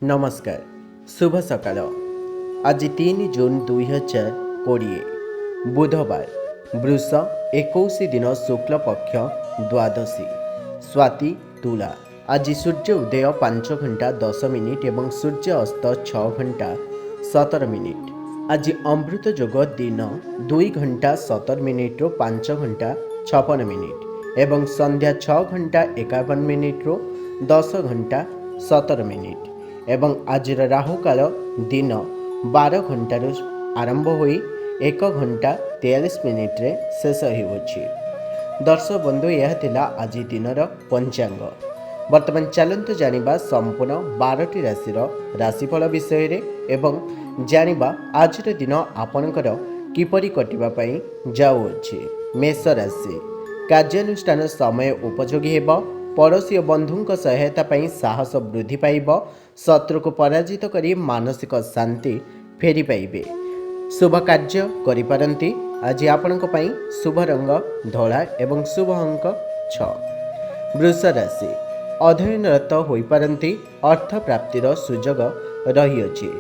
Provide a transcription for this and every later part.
ନମସ୍କାର, ଶୁଭ ସକାଳ। ଆଜି 3 ଜୁନ୍ 2020, ବୁଧବାର, ବୃଷ 21 ଦିନ, ଶୁକ୍ଳପକ୍ଷ ଦ୍ୱାଦଶୀ, ସ୍ୱାତି ତୁଳା। ଆଜି ସୂର୍ଯ୍ୟ ଉଦୟ 5 ଘଣ୍ଟା 10 ମିନିଟ୍ ଏବଂ ସୂର୍ଯ୍ୟ ଅସ୍ତ 6 ଘଣ୍ଟା 17 ମିନିଟ୍। ଆଜି ଅମୃତ ଯୋଗ ଦିନ 2 ଘଣ୍ଟା 17 ମିନିଟ୍ରୁ 5 ଘଣ୍ଟା 56 ମିନିଟ୍ ଏବଂ ସନ୍ଧ୍ୟା 6 ଘଣ୍ଟା 51 ମିନିଟ୍ରୁ 10 ଘଣ୍ଟା 17 ମିନିଟ୍ ଏବଂ ଆଜିର ରାହୁକାଳ ଦିନ 12 ଘଣ୍ଟାରୁ ଆରମ୍ଭ ହୋଇ 1 ଘଣ୍ଟା 43 ମିନିଟ୍ରେ ଶେଷ ହେଉଅଛି। ଦର୍ଶକ ବନ୍ଧୁ, ଏହା ଥିଲା ଆଜି ଦିନର ପଞ୍ଚାଙ୍ଗ। ବର୍ତ୍ତମାନ ଚାଲନ୍ତୁ ଜାଣିବା ସମ୍ପୂର୍ଣ୍ଣ 12ଟି ରାଶିର ରାଶିଫଳ ବିଷୟରେ ଏବଂ ଜାଣିବା ଆଜିର ଦିନ ଆପଣଙ୍କର କିପରି କଟିବା ପାଇଁ ଯାଉଅଛି। ମେଷ ରାଶି, କାର୍ଯ୍ୟାନୁଷ୍ଠାନ ସମୟ ଉପଯୋଗୀ ହେବ। ପଡ଼ୋଶୀ ଓ ବନ୍ଧୁଙ୍କ ସହାୟତା ପାଇଁ ସାହସ ବୃଦ୍ଧି ପାଇବ। ଶତ୍ରୁକୁ ପରାଜିତ କରି ମାନସିକ ଶାନ୍ତି ଫେରି ପାଇବେ। ଶୁଭ କାର୍ଯ୍ୟ କରିପାରନ୍ତି। ଆଜି ଆପଣଙ୍କ ପାଇଁ ଶୁଭ ରଙ୍ଗ ଧଳା ଏବଂ ଶୁଭ ଅଙ୍କ 6। ବୃଷ ରାଶି, ଅଧ୍ୟୟନରତ ହୋଇପାରନ୍ତି। ଅର୍ଥ ପ୍ରାପ୍ତିର ସୁଯୋଗ ରହିଅଛି।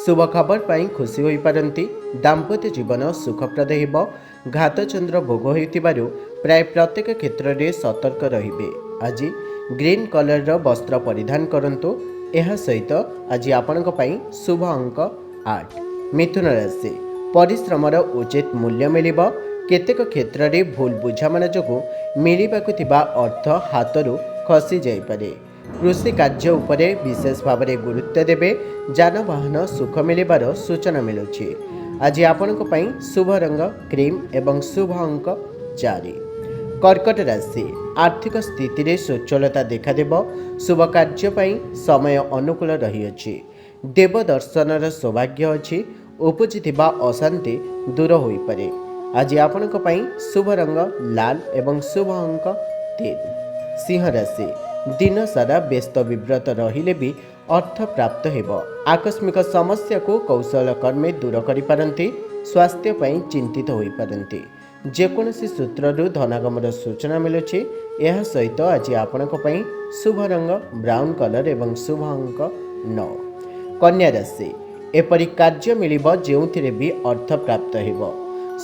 ଶୁଭ ଖବର ପାଇଁ ଖୁସି ହୋଇପାରନ୍ତି। ଦାମ୍ପତ୍ୟ ଜୀବନ ସୁଖପ୍ରଦ ହେବ। ଘାତଚନ୍ଦ୍ର ଭୋଗ ହେଉଥିବାରୁ ପ୍ରାୟ ପ୍ରତ୍ୟେକ କ୍ଷେତ୍ରରେ ସତର୍କ ରହିବେ। ଆଜି ଗ୍ରୀନ୍ କଲର୍ର ବସ୍ତ୍ର ପରିଧାନ କରନ୍ତୁ। ଏହା ସହିତ ଆଜି ଆପଣଙ୍କ ପାଇଁ ଶୁଭ ଅଙ୍କ 8। ମିଥୁନ ରାଶି, ପରିଶ୍ରମର ଉଚିତ ମୂଲ୍ୟ ମିଳିବ। କେତେକ କ୍ଷେତ୍ରରେ ଭୁଲ ବୁଝାମଣା ଯୋଗୁଁ ମିଳିବାକୁ ଥିବା ଅର୍ଥ ହାତରୁ ଖସି ଯାଇପାରେ। କୃଷି କାର୍ଯ୍ୟ ଉପରେ ବିଶେଷ ଭାବରେ ଗୁରୁତ୍ୱ ଦେବେ। ଯାନବାହନ ସୁଖ ମିଳିବାର ସୂଚନା ମିଳୁଛି। ଆଜି ଆପଣଙ୍କ ପାଇଁ ଶୁଭ ରଙ୍ଗ କ୍ରିମ୍ ଏବଂ ଶୁଭ ଅଙ୍କ 4। କର୍କଟ ରାଶି, ଆର୍ଥିକ ସ୍ଥିତିରେ ସ୍ୱଚ୍ଛଳତା ଦେଖାଦେବ। ଶୁଭ କାର୍ଯ୍ୟ ପାଇଁ ସମୟ ଅନୁକୂଳ ରହିଅଛି। ଦେବ ଦର୍ଶନର ସୌଭାଗ୍ୟ ଅଛି। ଉପୁଜିଥିବା ଅଶାନ୍ତି ଦୂର ହୋଇପାରେ। ଆଜି ଆପଣଙ୍କ ପାଇଁ ଶୁଭ ରଙ୍ଗ ଲାଲ ଏବଂ ଶୁଭ ଅଙ୍କ 3। ସିଂହ ରାଶି, ଦିନ ସାରା ବ୍ୟସ୍ତ ବିବ୍ରତ ରହିଲେ ବି ଅର୍ଥ ପ୍ରାପ୍ତ ହେବ। ଆକସ୍ମିକ ସମସ୍ୟାକୁ କୌଶଳ କର୍ମେ ଦୂର କରିପାରନ୍ତି। ସ୍ୱାସ୍ଥ୍ୟ ପାଇଁ ଚିନ୍ତିତ ହୋଇପାରନ୍ତି। ଯେକୌଣସି ସୂତ୍ରରୁ ଧନାଗମର ସୂଚନା ମିଳୁଛି। ଏହା ସହିତ ଆଜି ଆପଣଙ୍କ ପାଇଁ ଶୁଭ ରଙ୍ଗ ବ୍ରାଉନ୍ କଲର୍ ଏବଂ ଶୁଭ ଅଙ୍କ 9। କନ୍ୟା ରାଶି, ଏପରି କାର୍ଯ୍ୟ ମିଳିବ ଯେଉଁଥିରେ ବି ଅର୍ଥ ପ୍ରାପ୍ତ ହେବ।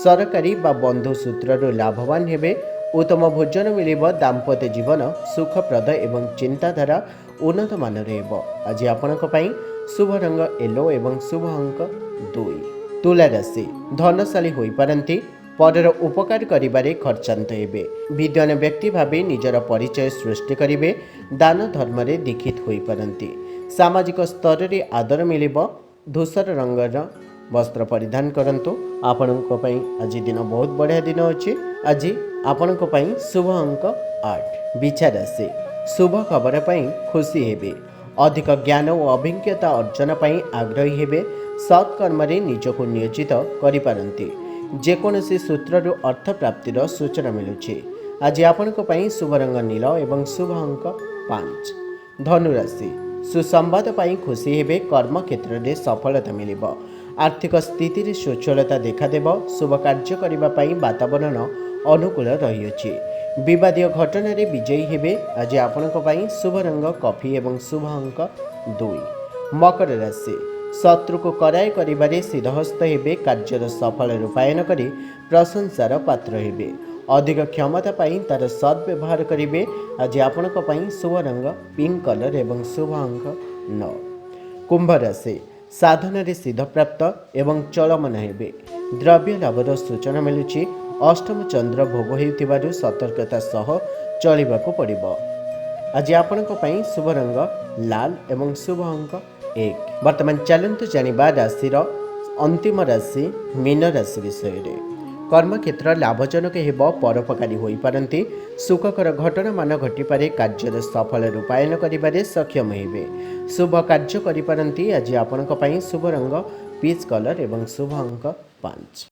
ସରକାରୀ ବା ବନ୍ଧୁ ସୂତ୍ରରୁ ଲାଭବାନ ହେବେ। ଉତ୍ତମ ଭୋଜନ ମିଳିବ। ଦାମ୍ପତ୍ୟ ଜୀବନ ସୁଖପ୍ରଦ ଏବଂ ଚିନ୍ତାଧାରା ଉନ୍ନତମାନର ହେବ। ଆଜି ଆପଣଙ୍କ ପାଇଁ ଶୁଭ ରଙ୍ଗ ୟେଲୋ ଏବଂ ଶୁଭ ଅଙ୍କ 2। ତୁଳା ରାଶି, ଧନଶାଳୀ ହୋଇପାରନ୍ତି। ପରର ଉପକାର କରିବାରେ ଖର୍ଚ୍ଚାନ୍ତ ହେବେ। ବିଦ୍ୱାନ ବ୍ୟକ୍ତି ଭାବେ ନିଜର ପରିଚୟ ସୃଷ୍ଟି କରିବେ। ଦାନ ଧର୍ମରେ ଦୀକ୍ଷିତ ହୋଇପାରନ୍ତି। ସାମାଜିକ ସ୍ତରରେ ଆଦର ମିଳିବ। ଧୂସର ରଙ୍ଗର ବସ୍ତ୍ର ପରିଧାନ କରନ୍ତୁ। ଆପଣଙ୍କ ପାଇଁ ଆଜି ଦିନ ବହୁତ ବଢ଼ିଆ ଦିନ ଅଛି। ଆଜି ଆପଣଙ୍କ ପାଇଁ ଶୁଭ ଅଙ୍କ 8। ବିଛା ରାଶି, ଶୁଭ ଖବର ପାଇଁ ଖୁସି ହେବେ। ଅଧିକ ଜ୍ଞାନ ଓ ଅଭିଜ୍ଞତା ଅର୍ଜନ ପାଇଁ ଆଗ୍ରହୀ ହେବେ। ସତ୍କର୍ମରେ ନିଜକୁ ନିୟୋଜିତ କରିପାରନ୍ତି। ଯେକୌଣସି ସୂତ୍ରରୁ ଅର୍ଥ ପ୍ରାପ୍ତିର ସୂଚନା ମିଳୁଛି। ଆଜି ଆପଣଙ୍କ ପାଇଁ ଶୁଭ ରଙ୍ଗ ନୀଳ ଏବଂ ଶୁଭ ଅଙ୍କ 5। ଧନୁରାଶି, ସୁସମ୍ବାଦ ପାଇଁ ଖୁସି ହେବେ। କର୍ମକ୍ଷେତ୍ରରେ ସଫଳତା ମିଳିବ। ଆର୍ଥିକ ସ୍ଥିତିରେ ସ୍ୱଚ୍ଛଳତା ଦେଖାଦେବ। ଶୁଭ କାର୍ଯ୍ୟ କରିବା ପାଇଁ ବାତାବରଣ ଅନୁକୂଳ ରହିଅଛି। ବିବାଦୀୟ ଘଟଣାରେ ବିଜୟୀ ହେବେ। ଆଜି ଆପଣଙ୍କ ପାଇଁ ଶୁଭ ରଙ୍ଗ କଫି ଏବଂ ଶୁଭ ଅଙ୍କ 2। ମକର ରାଶି, ଶତ୍ରୁକୁ କରାୟତ୍ତ କରିବାରେ ସିଦ୍ଧହସ୍ତ ହେବେ। କାର୍ଯ୍ୟର ସଫଳ ରୂପାୟନ କରି ପ୍ରଶଂସାର ପାତ୍ର ହେବେ। ଅଧିକ କ୍ଷମତା ପାଇଁ ତାର ସଦ୍ବ୍ୟବହାର କରିବେ। ଆଜି ଆପଣଙ୍କ ପାଇଁ ଶୁଭ ରଙ୍ଗ ପିଙ୍କ କଲର୍ ଏବଂ ଶୁଭ ଅଙ୍କ 9। କୁମ୍ଭ ରାଶି, ସାଧନାରେ ସିଦ୍ଧିପ୍ରାପ୍ତ ଏବଂ ଚଳମାନ ହେବେ। ଦ୍ରବ୍ୟ ଲାଭର ସୂଚନା ମିଳୁଛି। ଅଷ୍ଟମ ଚନ୍ଦ୍ର ଭୋଗ ହେଉଥିବାରୁ ସତର୍କତା ସହ ଚଳିବାକୁ ପଡ଼ିବ। ଆଜି ଆପଣଙ୍କ ପାଇଁ ଶୁଭ ରଙ୍ଗ ଲାଲ ଏବଂ ଶୁଭ ଅଙ୍କ 1। ବର୍ତ୍ତମାନ ଚାଲନ୍ତୁ ଜାଣିବା ରାଶିର ଅନ୍ତିମ ରାଶି ମୀନ ରାଶି ବିଷୟରେ। କର୍ମକ୍ଷେତ୍ର ଲାଭଜନକ ହେବ। ପରୋପକାରୀ ହୋଇପାରନ୍ତି। ସୁଖକର ଘଟଣାମାନ ଘଟିପାରେ। କାର୍ଯ୍ୟର ସଫଳ ରୂପାୟନ କରିବାରେ ସକ୍ଷମ ହେବେ। ଶୁଭ କାର୍ଯ୍ୟ କରିପାରନ୍ତି। ଆଜି ଆପଣଙ୍କ ପାଇଁ ଶୁଭ ରଙ୍ଗ ପିଚ୍ କଲର୍ ଏବଂ ଶୁଭ ଅଙ୍କ 5।